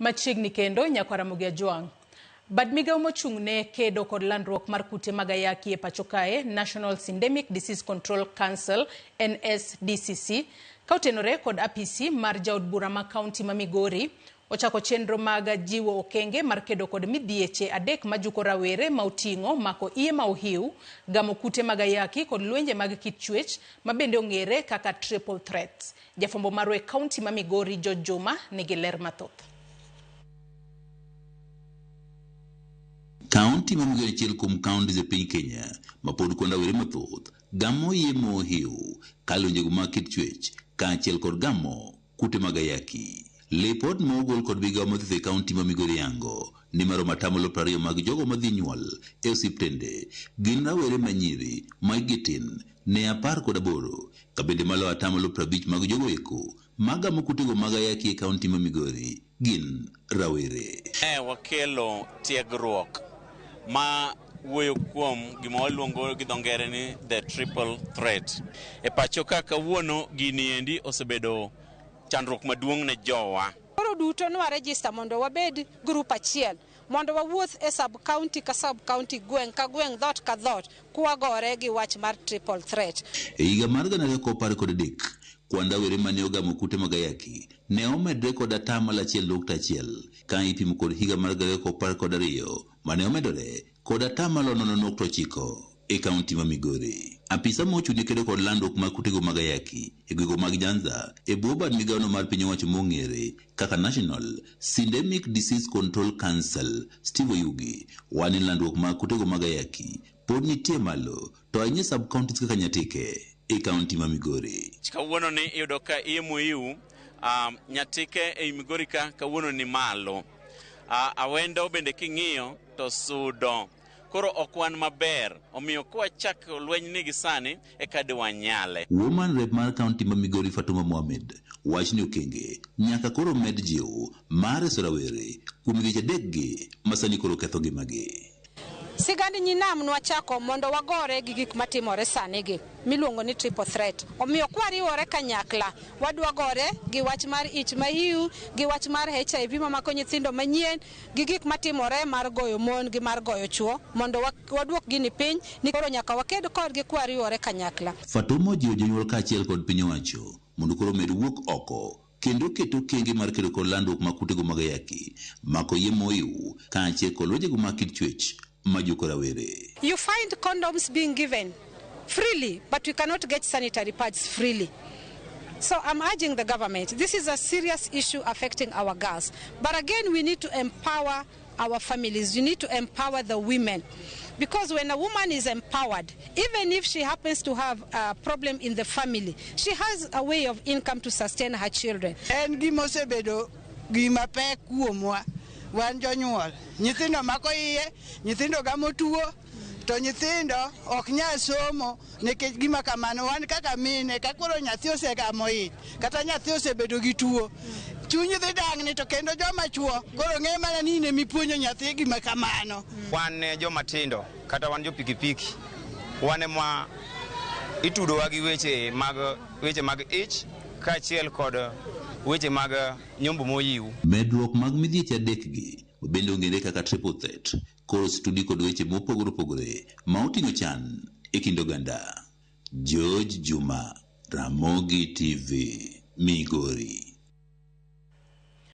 Machiegni kendo nyakwar Ramogi Ajwang'. Bad migawo mochung' ne kedo kod landruok mar kute mag ayaki e pacho kae, National Syndemic Disease Control Council, NSDCC, ka otenore kod apisi mar jaod bura ma kaunti ma Migori, ochako chenro mag jiwo okenge mar kedo kod midhieche adek majuko rawere ma oting'o mako iye ma ohiu, gamo kute mag ayaki kod lwenje mag kit chwech ma bende ong'ere kaka triple threats. Jafwambo marwa e kaunti ma Migori George Juma nigi ler mathoth. Kaunti ma Migori achiel kuom counties e piny Kenya ma pod kwan rawere mathoth gamo iye mohiu ka lwenjego mag kit chwech kaachiel kod gamo kute mag ayaki. Lipot ma ogol kod migawo mar thieth e kaunti ma Migori yango ni maromo atamalo 20 mag jogo madhi nyuol e osiptende gin rawere ma nyiri ma hikgi tin ne 18 ka bende malo atamalo 50 mag jogo eko magamo kutego mag ayaki e kaunti ma Migori gin rawere. Ne wakelo tiegruok ma wuoyo kuom gima waluongo gi dho ngere ni the triple threat. E pacho ka kawuono gini endi osebedo chandruok maduong' ne jowa. Koro duto nwa register mondo wabed group achiel mondo wawuoth e sub county ka sub county, gweng' ka gweng', dhoot ka dhoot kwagore gi wach mar triple threat. E higa mar 2013, kwan rawere mane ogamo kute mag ayaki ne omedre kod atamalo 1.1 ka ipimo kod higa mar 2012 mane omedore kod atamalo 0.9 e kaunti ma Migori. Apisa mochung' ne kedo kod landruok mag kutego mag ayaki e gwenge mag Nyanza e bwo bad migawono mar piny owacho mong'ere kaka National Syndemic Disease Control Council, Steve Oyugi, wacho ni landruok mag kutego mag ayaki pod nitie malo to ahinya e sub counties kaka Nyatike e kaunti ma Migori. Kawuono ni iyudo ka iye mohiu Nyatike ei Migori ka kawuono ni malo. Awendo bende king'iyo to sudo. Koro ok wan maber, omiyo kwachako lweny ni gi sani eka de wanyale. Woman Rep mar kaunti ma Migori Fatuma Mohamed wacho ni okenge nyaka koro med jiw mar reso rawere kuom midhieche adek gi ma sani koro ketho ngimagi. Sigand Nyinam nwachako mondo wagore gi gik matimore sani gi miluongo ni triple threat. Omiyo kwariwore kanyakla, wadwa gore gi wach mar ich mahiu, gi wach mar HIV mamako nyithindo manyien, gi gik matimore mar goyo mon gi mar goyo chuo mondo waduok gini piny ni koro nyaka waked kodgi kwariwore kanyakla. Fatuma ojiwo jonyuol kaachiel kod piny owacho mondo koro omed wuok oko kendo ket okenge mar kedo kod landruok mag kutego mag ayaki, mako iye mohiu kaachiel kod lwenjego mag kit chwech majuko rawere. You find condoms being given freely, but we cannot get sanitary pads freely. So I'm urging the government, this is a serious issue affecting our girls. But again, we need to empower our families. You need to empower the women. Because when a woman is empowered, even if she happens to have a problem in the family, she has a way of income to sustain her children. En gima osebedo gima pek kuomwa wan jonyuol. Nyithindo mako iye, nyithindo gamo tuo, to nyithindo ok nyal somo nikech gima kamano. Wan kaka mine, ka koro nyathi osegamo ich, kata nyathi osebedo gi tuo, chuny dhi dang'ni to kendo joma chuo koro ng'e mana ni in emipuonjo nyathi gima kamano. Wan joma tindo kata wan jo pikipiki, wan ema itudowa gi weche mag ich kaachiel kod weche mag nyombo moyiw. Medruok mag midhieche adek gi bende ong'ere kaka triple threat koro osetudi kod weche mopogore opogore ma oting'o chan e kind oganda. George Juma, Ramogi TV, Migori.